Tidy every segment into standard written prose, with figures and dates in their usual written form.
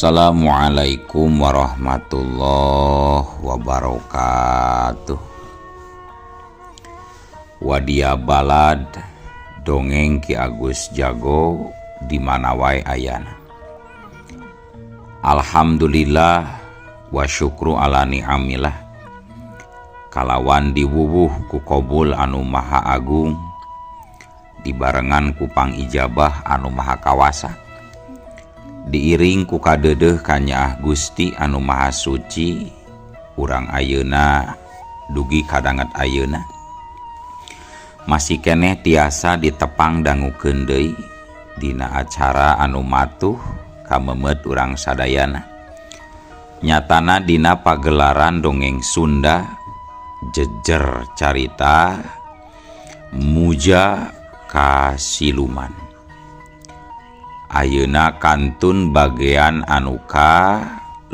Assalamualaikum warahmatullahi wabarakatuh. Wadia balad dongeng Ki Agus Jago di mana wae ayana. Alhamdulillah wa syukru ala ni'amillah. Kalawan diwuwuh ku kobul anu maha agung, dibarengan ku pangijabah anu maha kawasa, diiring ku kadeudeuh kanyaah Gusti anu maha suci, urang ayeuna dugi kadanget ayeuna masih keneh tiasa ditepang dangukeun deui dina acara anu matuh kamemet urang sadayana. Nyatana dina pagelaran dongeng Sunda jejer carita Muja Kasiluman. Ayeuna kantun bagian anu ka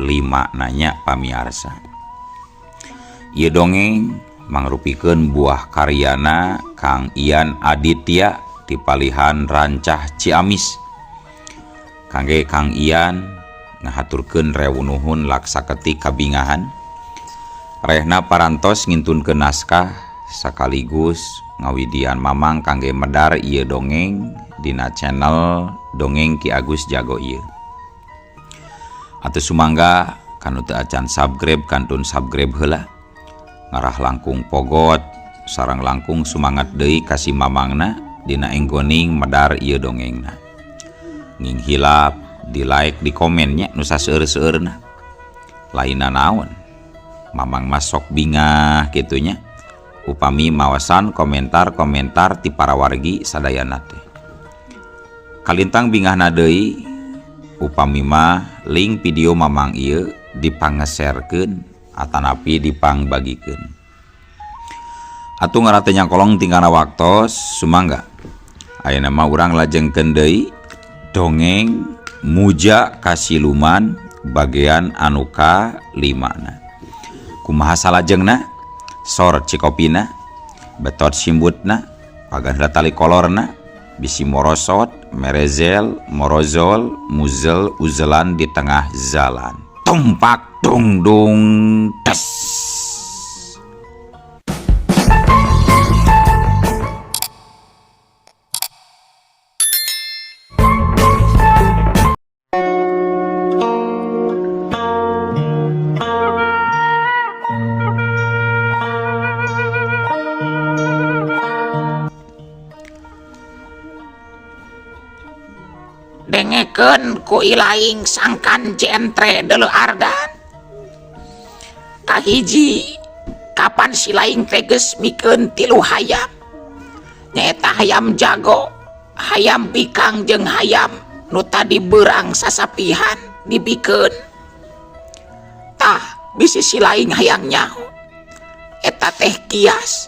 5 nanya pamiarsa. Ieu dongeng mangrupikeun buah karyana Kang Ian Aditya di palihan Rancah Ciamis. Kangge Kang Ian ngahaturkeun rewu nuhun laksaketik kabingahan. Rehna parantos ngintunkeun naskah sakaligus ngawidian mamang kangge medar ieu dongeng dina channel Dongeng Ki Agus Jago ieu. Atuh sumangga kanu teu acan subscribe kantun subscribe heula. Ngarah langkung pogot sareng langkung sumangat deui ka si mamangna dina enggoning medar ieu dongengna. Nging hilap di like di komennya nu saseueur-seueurna. Lainna naon? Mamang mah sok bingah kitunya. Upami mawasan komentar-komentar ti para wargi sadayana teh. Kalintang bingahna deui upami mah link video mamang ieu dipangeserkeun atanapi dipangbagikeun. Atuh ngarah teu nyangkolong tingkana waktos sumangga. Ayeuna mah urang lajengkeun deui dongeng Muja Kasiluman bagian anu ka 5na. Kumaha salajengna? Sor cikopina, betot simbutna, pagan heula tali kolorna, bisi morosot, merezel, morozol, muzel, uzelan di tengah jalan. Tumpak dung dung tes. Dengekeun ku ilaing sangkan jentre deuleu ardan. Kahiji kapan si laing teh geus mikeun 3 hayam. Nyaeta hayam jago, hayam bikang jeung hayam nu tadi beurang sasapihan dibikeun. Tah bisi si laing hayang nyaho. Eta teh kias.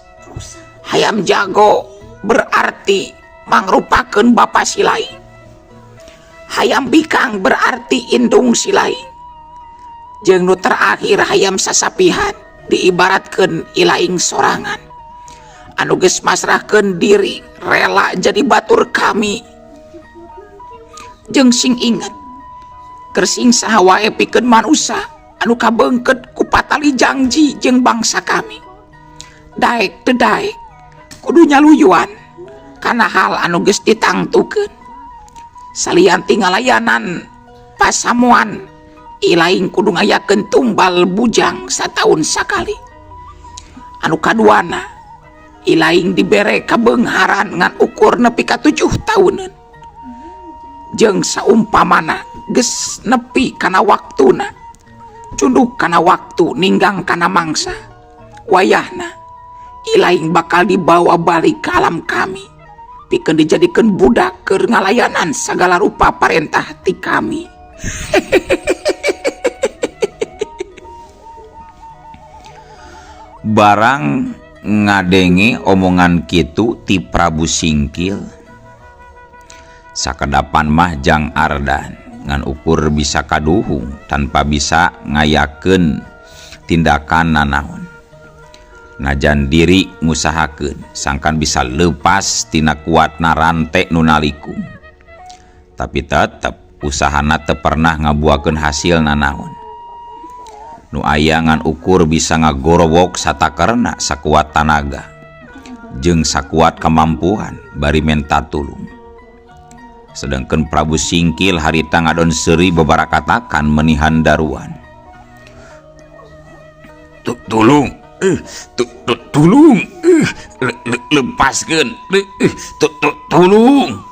Hayam jago berarti mangrupakeun bapa si laing. Hayam bikang berarti indung si laing. Jeung nu terakhir hayam sasapihan diibaratkeun ilaing sorangan. Anu geus masrahkeun diri rela jadi batur kami. Jeung sing inget, gersing saha wae pikeun manusa anu kabeungkeut ku patali jangji jeung bangsa kami. Daek teu daek kudu nyaluyuan kana hal anu geus ditangtukeun. Salian tingalayanan pasamuan ilaing kudu ngayakeun tumbal bujang sataun sakali. Anu kaduana ilaing dibere kabeungharan ngan ukur nepi ka 7 tauneun. Jeung saumpamana geus nepi kana waktuna, cunduk kana waktu ninggang kana mangsa, wayahna ilaing bakal dibawa balik ka alam kami pikeun dijadikeun budak keur ngalayanan sagala rupa parentah ti kami. Barang ngadenge omongan kitu ti Prabu Singkil, sakedapan mah Jang Ardan ngan ukur bisa kaduhung tanpa bisa ngayakeun tindakan nanaon. Najan diri ngusahakeun sangkan bisa lepas tina kuatna rante nu nalikung, tapi tetep Usahana teu pernah ngabuakeun hasil nanaon. Nu aya ngan ukur bisa ngagorowok satakerna sakuat tanaga jeung sakuat kamampuan bari menta tulung. Sedengkeun Prabu Singkil harita ngadon seuri babarakatakan menihan daruan. Tulung, tulung, lepaskeun, tulung.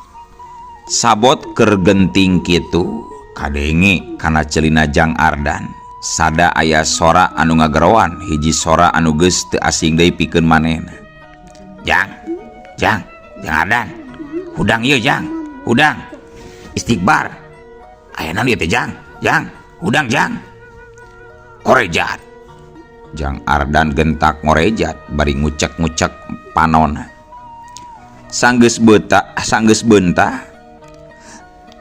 Sabot keur genting kitu kadenge kana celina Jang Ardan. Sada aya sora anu ngageroan, hiji sora anu geus teu asing deui pikeun manehna. Jang, Jang, Jang Ardan. Hudang ieu Jang, hudang. Istighbar. Aya naon ieu teh Jang? Jang, hudang Jang. Korejat. Jang Ardan gentak ngorejat bari ngucek-ngucek panona. Sanggeus beuta, sanggeus beunta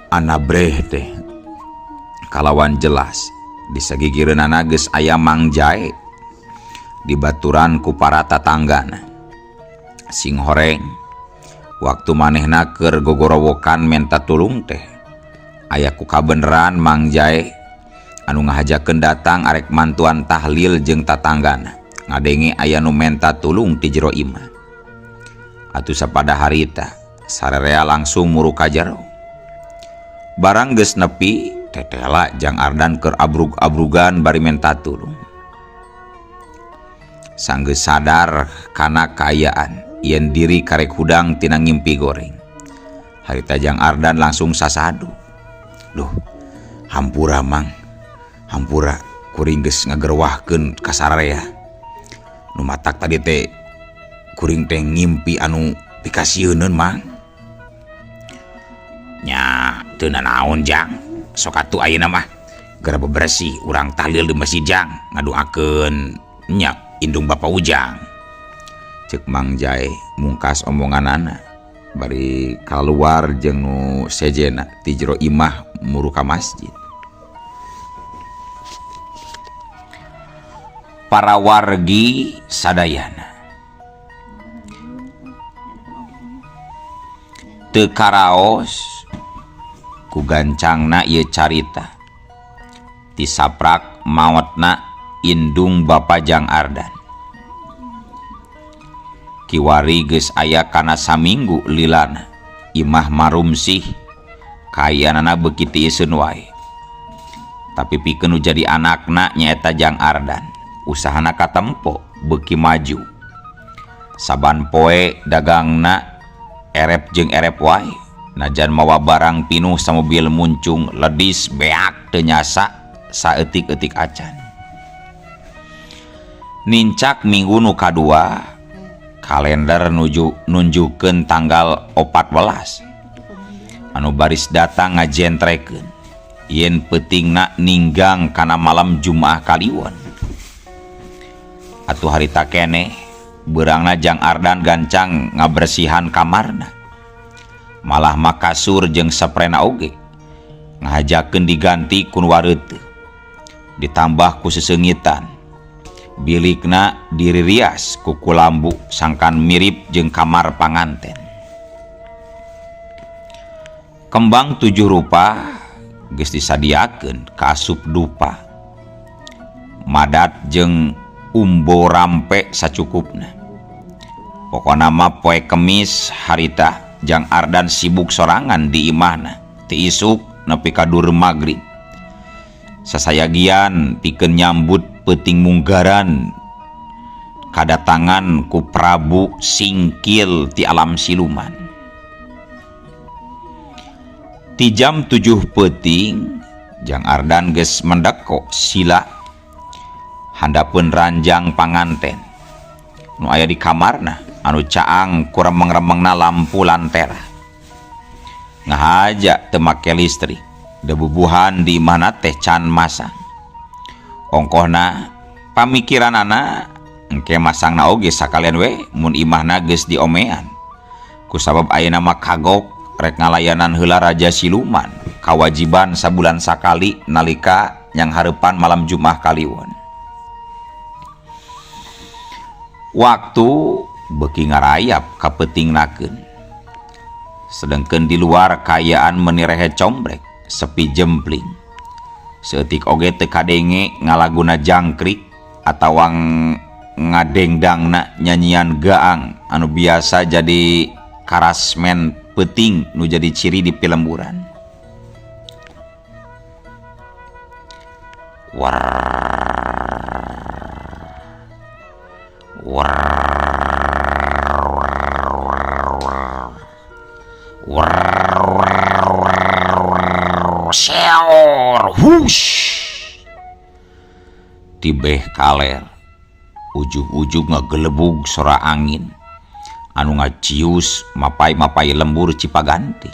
anabreh teh kalawan jelas di sagigireunana geus aya Mang Jae dibaturan ku para tatanggana. Sing horeng waktu manehna keur gogorowokan menta tulung teh aya ku kabeneran Mang Jae anu ngahajakeun datang arek mantuan tahlil jeung tatanggana ngadenge aya nu menta tulung ti jero imah. Atuh sapada harita sarerea langsung muru ka jero. Barang geus nepi tetela Jang Ardan keur abrug-abrugan bari menta tulung. Sanggeus sadar kana kaayaan yen diri karek hudang tina ngimpi goreng. Harita Jang Ardan langsung sasadu. Duh, hampura Mang. Hampura kuring geus ngagerwahkeun ka sararea. Nu matak tadi teh kuring teh ngimpi anu pikasieuneun Mang. Nya teu nanaon Jang. Sok atuh ayeuna mah geura bebersih urang tahlil di masjid Jang ngadoakeun nya indung Bapa Ujang. Ceuk Mang Jae mungkas omonganana bari kaluar jeung nu sejena ti jero imah muru ka masjid. Para wargi sadayana teu karaos ku gancangna ieu carita tisaprak maotna indung Bapa Jang Ardan. Kiwari geus aya kana saminggu lilana imah marumsih kayanana beuki tiiseun wae. Tapi pikeun nu jadi anakna nyaeta Jang Ardan, usahana katempo beuki maju. Saban poe dagangna erep jeung erep wae. Najan mawa barang pinuh samobil muncung ledis beak teu nyasa saeutik-eutik acan. Nincak minggu nu kadua kalender nunjukeun tanggal 14 anu baris datang ngajentrekeun yen peutingna ninggang kana malam Jumaah Kaliwon. Atuh harita keneh beurangna Jang Ardan gancang ngabersihan kamarna. Malah mah kasur jeung saprena oge ngahajakeun diganti ku nu wareuteuh. Ditambah ku seseungitan. Bilikna diririas ku kulambu sangkan mirip jeung kamar panganten. Kembang 7 rupa geus disadiakeun kaasup dupa. Madat jeung umbo rampe sacukupna. Pokona mah poe Kemis harita Jang Ardan sibuk sorangan di imahna ti isuk nepi ka dur magrib. Sasayagian pikeun nyambut peuting munggaran kadatangan ku Prabu Singkil ti alam siluman. Ti jam 7 peuting Jang Ardan geus mendeko sila handapeun ranjang panganten nu aya di kamarna anu caang ku remeng-remengna lampu lantera. Ngahaja teu make listrik, debubuhan di imahna teh can masang. Ongkohna pamikiranana engke masangna oge sakalian we mun imahna geus diomean. Kusabab ayeuna mah kagok rek ngalayanan heula raja siluman, kawajiban sabulan sakali nalika yang hareupan malam Jumaah Kaliwon. Waktu beuki ngarayap ka peutingnakeun. Sedengkeun di luar kaayaan meni rehe combrek. Sepi jempling. Saeutik oge teu kadenge ngalaguna jangkrik atawa ngadengdangna nyanyian gaang anu biasa jadi karasmen peuting nu jadi ciri di pilemburan. War war war war seor hush tibeh kaler ujug-ujug ngagelebug sora angin anu ngacius mapai-mapai lembur Cipaganti.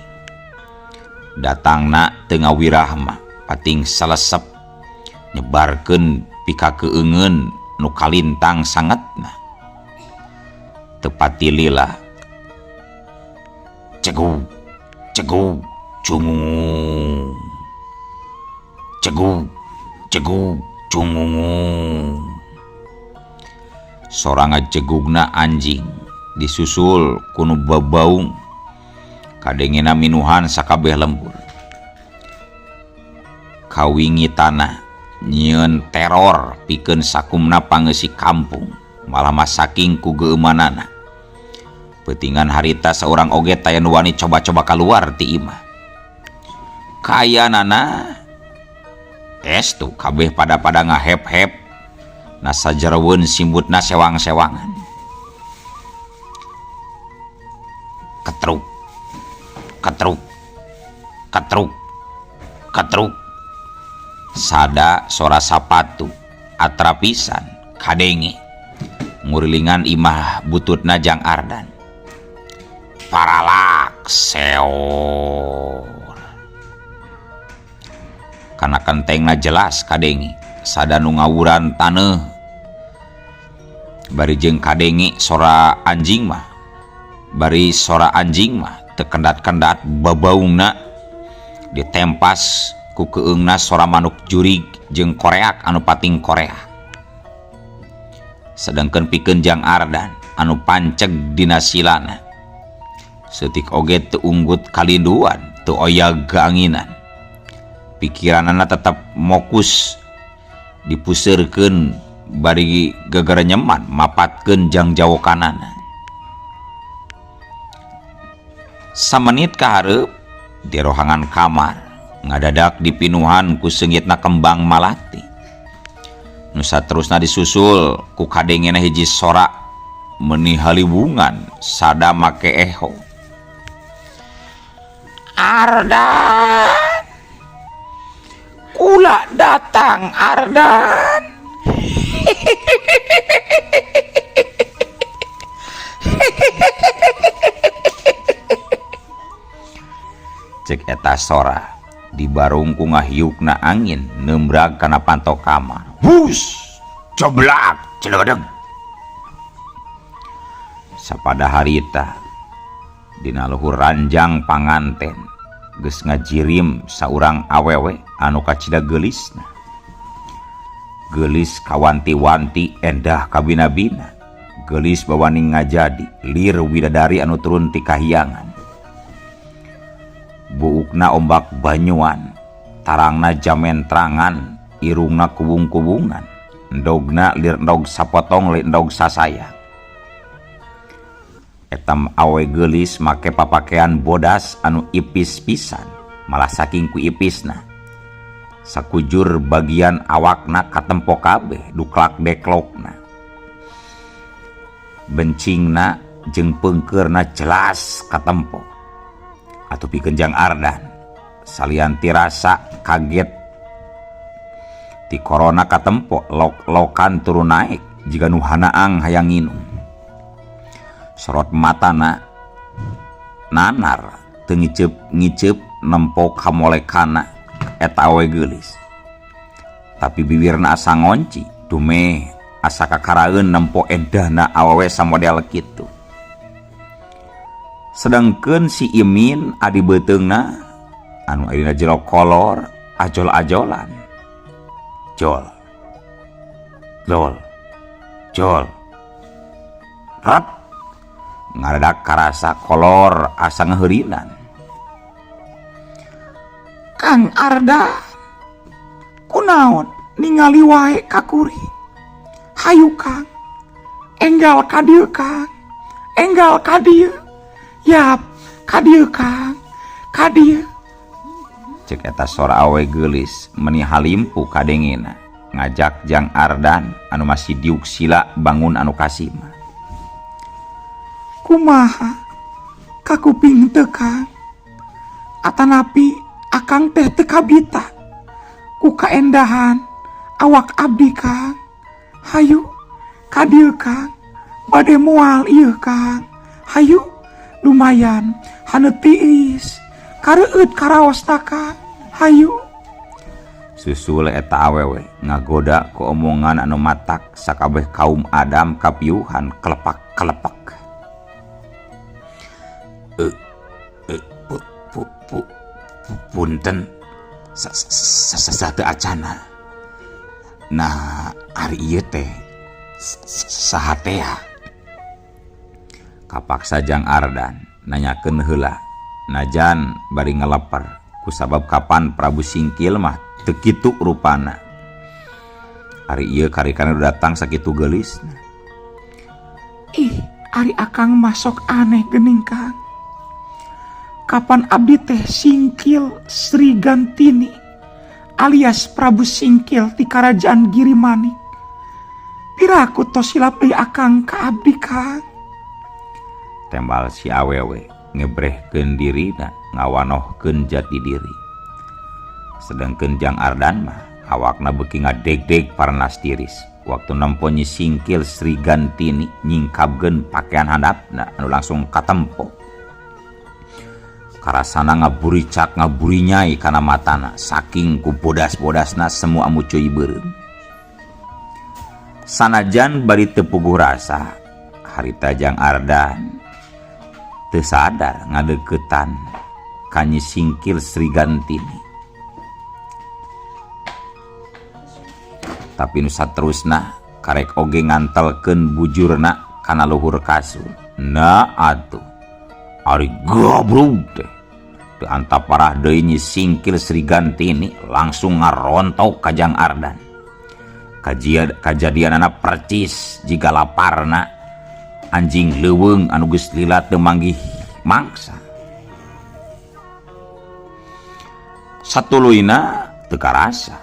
Datangna teu ngawirahma pating salesep nyebarkeun pikakeungeun nu kalintang sangetna. Teu patilila cegug cegug cungungung cegug cegug cungungung. Sora ngajegugna anjing disusul ku nu babaung kadengena minuhan sakabeh lembur. Kawingi tanah nyieun teror pikeun sakumna pangeusi kampung malah mah saking ku geumanana. Peutingan harita saurang oge taya nu wani coba-coba kaluar ti imah. Kayanana estu kabeh pada-pada ngahep-hep nasa jereweun simbutna sewang-sewangan. Ketruk ketruk ketruk ketruk sada sora sapatu atrapisan kadenge ngurilingan imah bututna Jang Ardan. Paralak seor kana kentengna jelas kadenge sada nu ngawuran taneuh bari jeung kadenge sora anjing mah bari sora anjing mah teu kendat-kendat babaungna ditempas ku keungna sora manuk jurig jeung koreak anu pating koreak. Sedengkeun pikeun Jang Ardan anu panceg dina silana seutik oge teu unggut kalinduan teu oyag keanginan. Pikiranana tetap mokus dipuseurkeun bari gegerenyeman mapatkeun jang jawokanana. Samenit ka hareup di rohangan kamar ngadadak dipinuhan ku seungitna kembang malati. Nu saterusna disusul ku kadengena hiji sora meuni haliwungan sada make eho. Ardan, kula datang Ardan. Cek eta sora dibarung ku ngahiukna angin nembrag kana panto kamar. Hus, coblak celedeg. Sapada harita dina luhur ranjang panganten geus ngajirim saurang awewe anu kacida geulisna. Geulis kawanti-wanti endah kabina-bina. Geulis bawaning ngajadi lir widadari anu turun ti kahyangan. Buukna ombak banyuan, tarangna jamentrangan, irungna kubung-kubungan, endogna lir endog sapotong lir endog sasaya. Etam awe geulis make papakean bodas anu ipis pisan, malah saking ku ipisna. Sakujur bagian awakna katempo kabeh duklak deklokna. Bencingna jeung peungkeurna jelas katempo. Atuh pikeun Jang Ardan salian tirasa kaget ti korona katempo lok-lokan turun naik jiga nu hanaang hayang nginum. Sorot matana nanar teu ngiceup-ngiceup nempo kamolekana eta awe geulis. Tapi bibirna asa ngonci dumeh asa kakaraeun nempo edahna awewe samodel kitu. Sedangkeun si Imin adi beuteungna anu ayeuna jero kolor ajol-ajolan. Jol. Jol. Jol. Rat. Ngaradak karasa kolor asa ngeheurinan. Kang Ardan kunaon ningali wae ka kuring hayu Kang enggal ka dieu Kang enggal ka dieu yap ka dieu Kang ka dieu Cek eta sora awe geulis meni halimpu kadengena ngajak Jang Ardan anu masih diuk sila bangun anu kasima. Kumaha kakuping teu Kang atanapi akang teh teu kabita ku kaendahan awak abdi Kang hayu ka dieu Kang bade moal ieu Kang hayu lumayan haneut tiis kareueut karaosna Kang hayu. Susul eta awewe ngagoda ku omongan anu matak sakabeh kaum Adam kapiuhan kelepak-kelepak. Punten satu acana. Nah ari ieu teh saha tea? Kapaksa Jang Ardan nanyakeun heula najan bari ngeleper kusabab kapan Prabu Singkil mah teu kitu rupana. Ari ieu karikana datang sakitu geulisna. Ih, ari akang masok aneh geuning Kang. Kapan abdi teh Singkil Sri Gantini alias Prabu Singkil ti Karajaan Girimanik. Piraku tos silap deui akang ka abdi Kang. Tembal si awewe ngebrehkeun dirina ngawanohkeun jati diri. Sedangkeun Jang Ardan mah awakna beuki ngadegdeg parnas tiris waktu nempo Nyi Singkil Sri Gantini nyingkabkeun pakaian handapna anu langsung katempo. Karasana ngaburicak ngaburinyai kana matana saking ku bodas-bodasna semu amu cuy beureum. Sanajan bari teu puguh rasa harita Jang Ardan teu sadar ngadeuketan ka Nyi Singkil Sri Gantini. Tapi nu saterusna karek oge ngantelkeun bujurna kana luhur kasur. Nah atuh ari gabrug teh teu antap parah deui Nyi Singkil Sri Gantini langsung ngarontok ka Jang Ardan. Kajadianana percis jiga laparna anjing leuweung anu geus lila teu manggih mangsa. Satuluyna teu karasa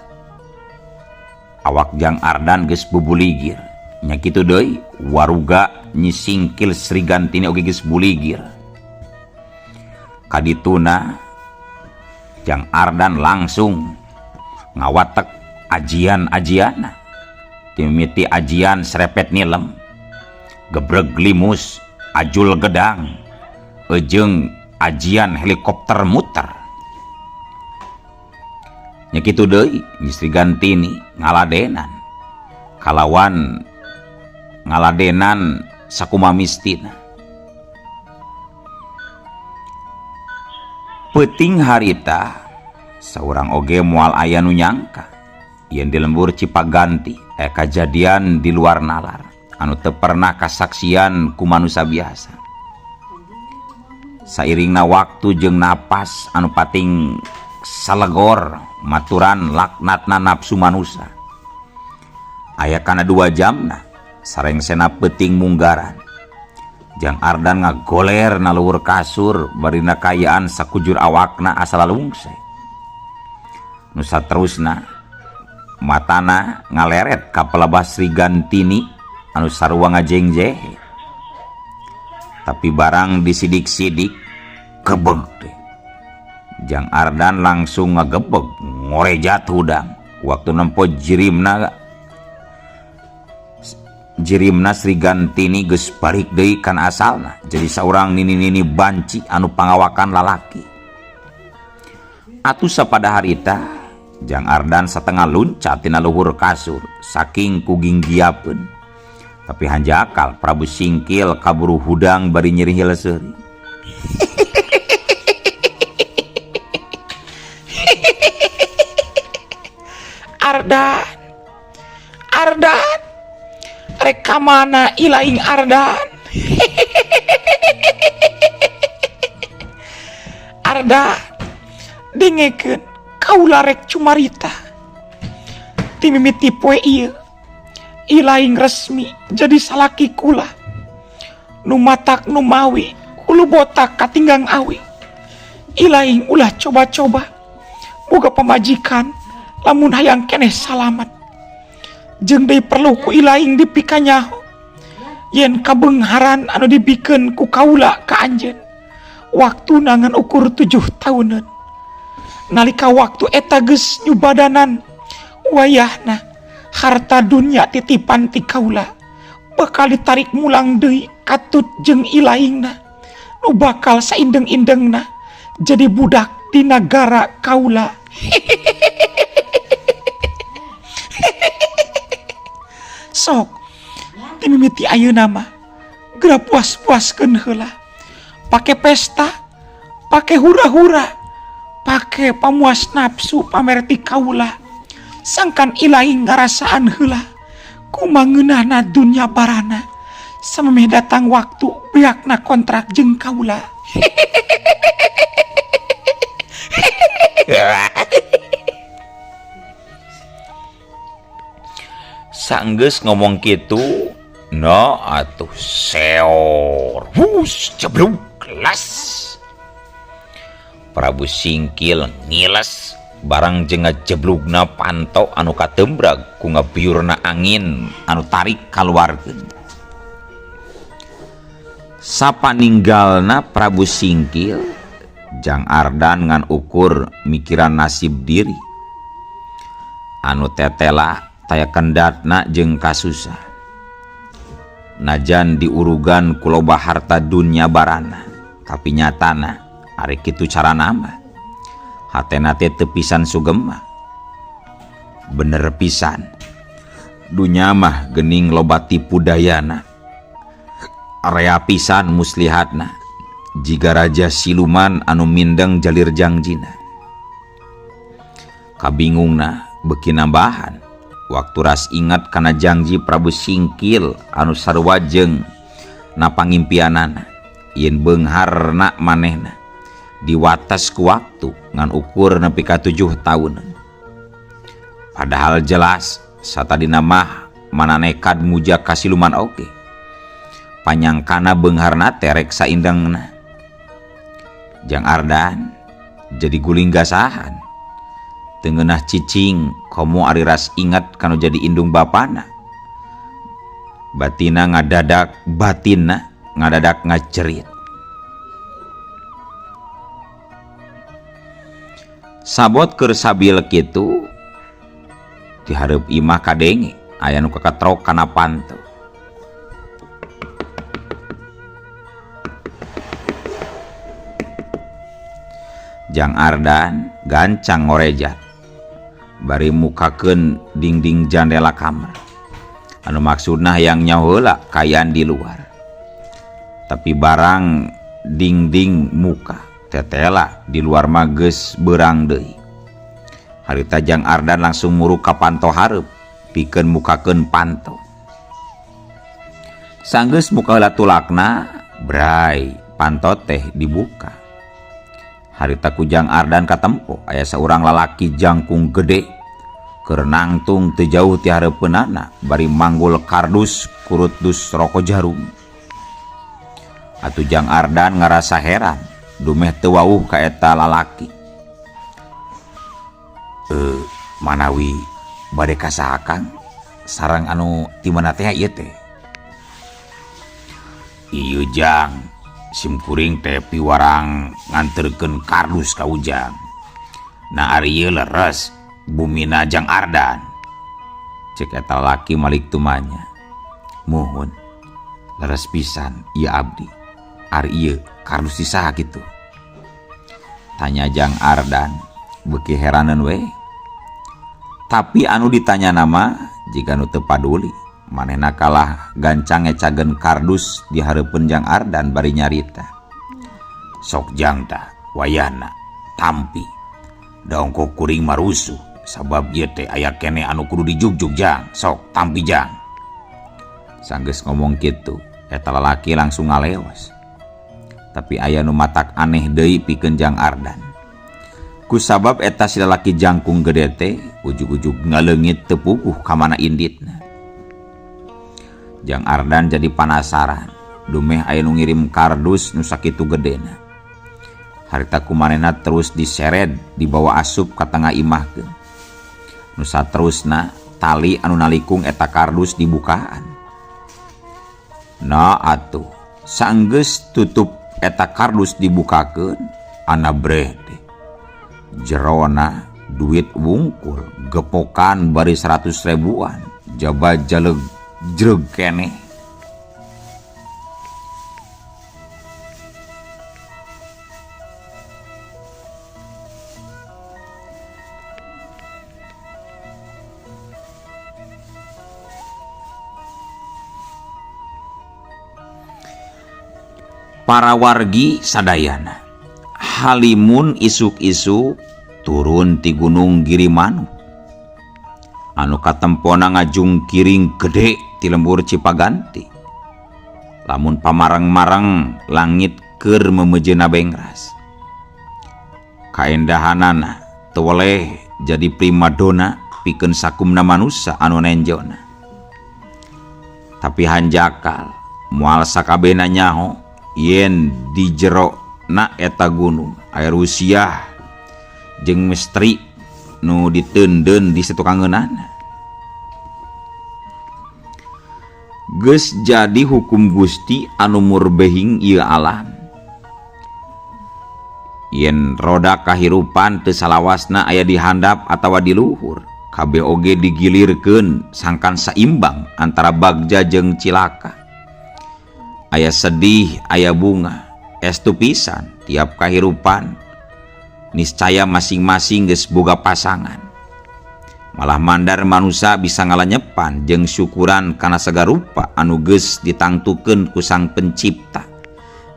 awak Jang Ardan geus bubuligir. Nya kitu deui waruga Nyi Singkil Sri Gantini oge geus buligir. Kadituna Jang Ardan langsung ngawatek ajian-ajianna. Timiti ajian serepet nilem, gebreg limus, ajul gedang, ejeng ajian helikopter muter. Nya kitu deui Nyi Sri Gantini ngaladenan kalawan ngaladenan sakumamistina. Peuting harita saurang oge moal aya nu nyangka yen di lembur Cipaganti kajadian di luar nalar anu teu pernah kasaksian ku manusia biasa. Sairingna waktu jeung napas anu pating salegor maturan laknatna nafsu manusia. Aya kana 2 jamna sarengsena peuting munggaran. Jang Ardan ngagoler na luhur kasur barina kayaan sakujur awakna asal lalungse. Nu saterusna matana ngaleret ka pelebah Sri Gantini anu sarua ngajengjehe. Tapi barang disidik-sidik kebeg teh. Jang Ardan langsung ngagebeg ngorejat hudang waktu nempo jirimna Sri Gantini geus balik deui kana asalna jadi saurang nini-nini banci anu pangawakan lalaki. Atuh sapada harita Jang Ardan satengah luncat tina luhur kasur saking ku ginggiapeun. Tapi hanjakal Prabu Singkil kaburu hudang bari nyeri hileseuri. Ardan, Ardan, rek ka mana ilaing Ardan? Ardan, dengekeun Kaula rek cumarita. Ti mimiti poe ieu Ilaing resmi jadi salaki kula. Nu matak nu mawi hulu botak katinggang awi. Ilaing ulah coba-coba boga pamajikan lamun hayang keneh salamet. Jeung deui perlu ku Ilaing dipikanyaho yen kabeungharan anu dibikeun ku kaula ka anjeun. Waktuna ngan ukur 7 tauneun. Nalika waktu eta geus nyubadanan wayahna harta dunya titipan ti kaula bakal ditarik mulang deui katut jeung Ilaingna nu bakal saindeng-indengna jadi budak di nagara kaula. Sok ti mimiti ayeuna mah geura puas-puaskeun heula, pake pesta, pake hura-hura, pake pamuas nafsu pamer ti kaula, sangkan Ilaing ngarasaan heula kumangeunahna dunya barana samemeh datang waktu beakna kontrak jeung kaula. Sanggeus ngomong kitu no atuh seor hus jeblug las. Prabu Singkil ngiles barang jeung ngajeblugna panto anu katembrag ku ngabiurna angin anu tarik kaluarkeun. Sapaninggalna Prabu Singkil Jang Ardan ngan ukur mikiran nasib diri anu tetela taya kendatna jeung kasusah. Najan diurugan ku loba harta dunya barana, tapi nyatana ari kitu carana mah hatena teh teu pisan sugema. Bener pisan dunya mah geuning loba tipu dayana, area pisan muslihatna jiga raja siluman anu mindeng jalir jangjina. Kabingungna beuki nambahan waktu ras ingat kana janji Prabu Singkil anu sarua jeung napangimpianana yen beungharna manehna diwatas ku waktu ngan ukur nepi ka 7 taun. Padahal jelas satadina mah mana nekad muja ka siluman oge. Panyangkana beungharna teh rek saindengna. Jang Ardan jadi guling gasahan. Teu ngeunah cicing komo ari ras ingat kanu jadi indung bapana. Batina ngadadak batinna ngadadak ngacerit. Sabot keur sabil kitu di hareup imah kadenge aya nu kakatrok kana panto. Jang Ardan gancang ngorejat bari mukakeun dingding jandela kamar anu maksudna hayang nyaho heula kaayaan di luar. Tapi barang dingding muka tetela di luar mah geus beurang deui. Harita Jang Ardan langsung muruk ka panto hareup pikeun mukakeun panto. Sanggeus muka heula tulakna, bray panto teh dibuka. Harita ku Jang Ardan katempo aya saurang lalaki jangkung gede keur nangtung teu jauh ti hareupeunana bari manggul kardus kurut dus roko jarum. Atuh Jang Ardan ngarasa heran dumeh teu wauh ka eta lalaki. Manawi bade ka saha Kang? Sareng anu ti mana teh ieu teh? Ieu Jang, sim kuring teh piwarang nganterkeun kardus ka Ujang. Nah ari ieu leres bumina Jang Ardan. Cek eta lalaki malik tumanya. Muhun leres pisan ieu abdi. Ari ieu kardus di saha kitu? Tanya Jang Ardan beuki heraneun we. Tapi anu ditanya nama jiga nu teu paduli. Manehna kalah gancang ngecageun kardus di hareupeun Jang Ardan bari nyarita. Sok Jang tah wayahna tampi. Da ongko kuring marusuh sabab ieu teh aya keneh anu kudu dijugjug Jang. Sok tampi Jang. Sanggeus ngomong kitu, eta lalaki langsung ngaleos. Tapi aya nu matak aneh deui pikeun Jang Ardan. Kusabab eta si lalaki jangkung gede teh ujug-ujug ngaleungit teu puguh ka mana inditna. Jang Ardan jadi panasaran, dumeh aya nu ngirim kardus nu sakitu gedena. Harita ku manehna terus diseret dibawa asup ka tengah imahkeun. Nu saterusna tali anu nalikung eta kardus dibukaan. Nah atuh, sanggeus tutup eta kardus dibukakeun, anabreh teh. Jerona duit wungkul gepokan bari 100 ribuan, jaba jaleg jreg keneh. Para wargi sadayana halimun isuk-isuk turun ti Gunung Girimanuk anu katempona ngajungkiring gede ti lembur Cipaganti. Lamun pamarang-marang langit keur memejeuna bengras. Kaendahanana teu weleh jadi primadona pikeun sakumna manusa anu nenjona. Tapi hanjakal moal sakabehna nyaho yen di jero na eta gunung aya rusiah jeung misteri nu diteundeun di satukangeunana. Geus jadi hukum Gusti anu murbehing ieu alam. Yen roda kahirupan teu salawasna aya di handap atawa di luhur, kabeh oge digilirkeun sangkan saimbang antara bagja jeung cilaka. Aya sedih, aya bunga, estu pisan tiap kahirupan niscaya masing-masing geus boga pasangan. Malah mandar manusa bisa ngalanyepan jeung syukuran kana sagarupa anu geus ditangtukeun ku Sang Pencipta,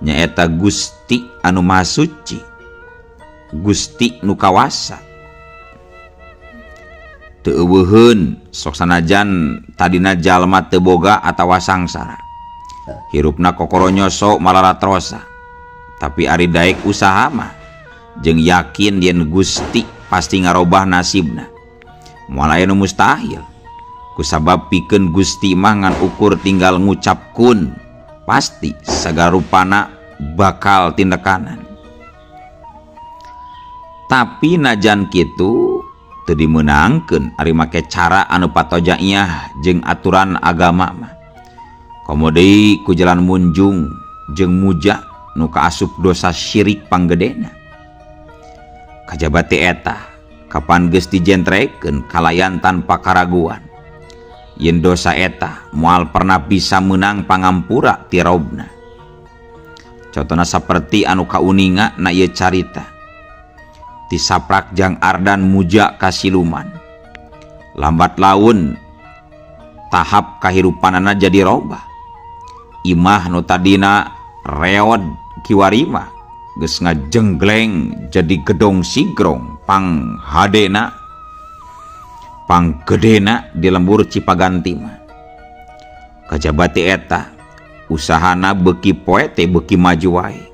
nyaeta Gusti anu Maha Suci, Gusti nu kawasa. Teu euweuheun sok sanajan tadina jalma teu boga atawa sangsara. Hirupna kokoronyoso malaratrosa. Tapi ari daek usaha mah jeung yakin yen Gusti pasti ngarobah nasibna. Moal aya nu mustahil. Kusabab pikeun Gusti mah ngan ukur tinggal ngucap kun, pasti sagarupana bakal tindekanan. Tapi najan kitu teu dimeunangkeun ari make cara anu patojaiyah jeung aturan agama mah. Komo deui ku jalan munjung jeung muja nu kaasup dosa syirik panggedena. Kajaba ti eta kapan geus dijentrekeun kalayan tanpa karaguan. Yen dosa eta moal pernah bisa meunang pangampura ti Robna. Contona saperti anu kauninga na ieu carita. Ti saprak Jang Ardan muja ka siluman. Lambat laun tahap kahirupanana jadi robah. Imah nu tadina reod kiwarima geus ngajenggleng jadi gedong sigrong pang hadena pang gedena di lembur Cipaganti mah. Kajaba ti eta usahana beuki poe teh beuki maju wae.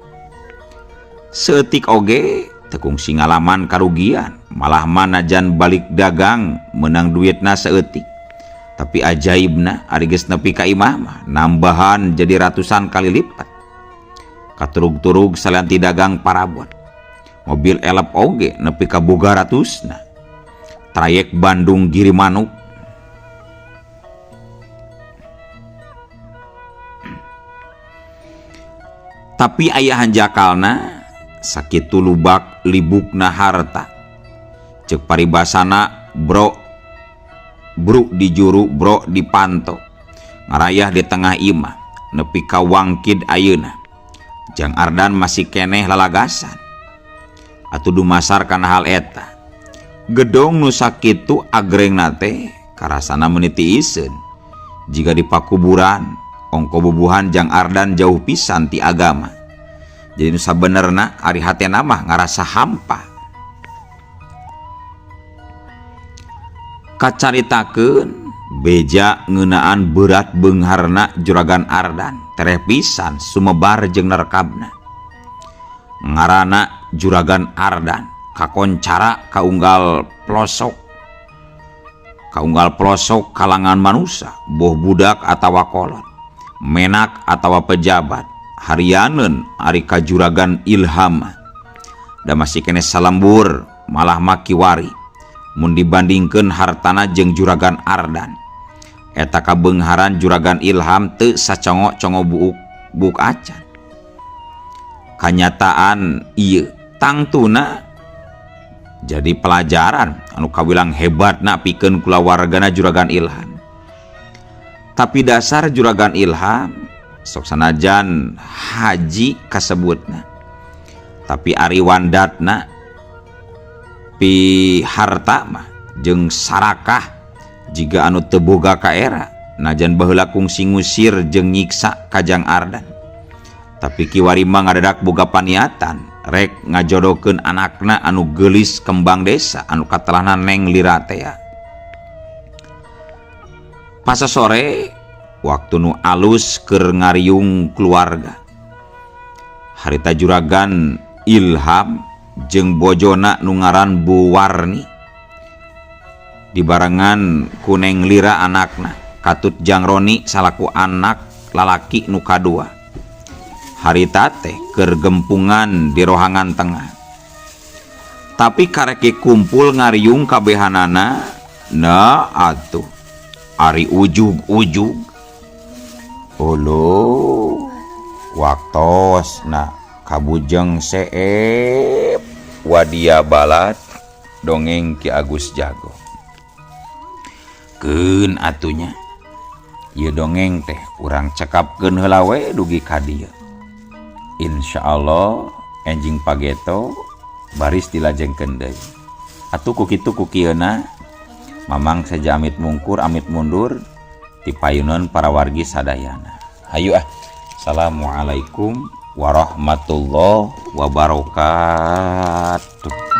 Saeutik oge teu kungsi ngalaman karugian, malah manajan balik dagang meunang duitna saeutik. Tapi ajaibna ari geus nepi ka imah mah nambahan jadi ratusan kali lipat. Katurug-turug salian ti dagang parabot. Mobil elep oge nepi ka boga ratusna. Trayek Bandung Girimanuk. Tapi aya hanjakalna sakitu lubak libukna harta. Ceuk paribasana bro bruk di juru bro di panto. Ngarayah di tengah imah nepi ka wangkid ayeuna. Jang Ardan masih keneh lalagasan. Atuh dumasar kana hal eta. Gedong nu sakitu agrengna teh karasana meniti iseun. Jiga di pakuburan, ongko bubuhan Jang Ardan jauh pisan ti agama. Jadi nu sabenerna ari hatena mah ngarasa hampa. Kacaritakeun beja ngeunaan berat beungharna Juragan Ardan tereh pisan sumebar jeung nerekabna. Ngaranna Juragan Ardan Kakoncara kaunggal pelosok. Kaunggal pelosok kalangan manusia, boh budak atawa kolot, menak atawa pejabat, harianeun ari ka Juragan Ilham. Da masih keneh salembur malah makiwari mun dibandingkeun hartana jeung Juragan Ardan. Eta kabeungharan Juragan Ilham teu sacongo-congo buuk buuk acan. Kanyataan ieu tangtuna jadi pelajaran anu kawilang hebatna pikeun kulawargana Juragan Ilham. Tapi dasar Juragan Ilham sok sanajan haji kasebutna, tapi ari wandatna pi harta mah jeung sarakah jiga anu teu boga kaera, najan baheula kungsi ngusir jeung nyiksa ka Jang Ardan. Tapi kiwari mah ngadadak boga paniatan rek ngajodohkeun anakna anu geulis kembang desa anu katelahna Neng Lira tea. Pasasore waktu nu alus keur ngariung keluarga. Harita Juragan Ilham jeung bojona nu ngaran Bu Warni dibarengan ku Neng Lira anakna katut Jang Roni salaku anak lalaki nu kadua. Harita teh keur gempungan di rohangan tengah. Tapi karek kumpul ngariung kabehanana, nah atuh ari ujug-ujug. Uluh, waktosna kabujeng seep wadia balat dongeng Ki Agus Jago. Keun atunya ieu dongeng teh urang cekapkeun heula we dugi ka dieu. Insya Allah enjing pageto baris dilajengkeun deui. Atuh ku kitu ku kieuna Mamang saja amit mungkur amit mundur ti payuneun para wargi sadayana. Hayu ah. Assalamualaikum warahmatullahi wabarakatuh.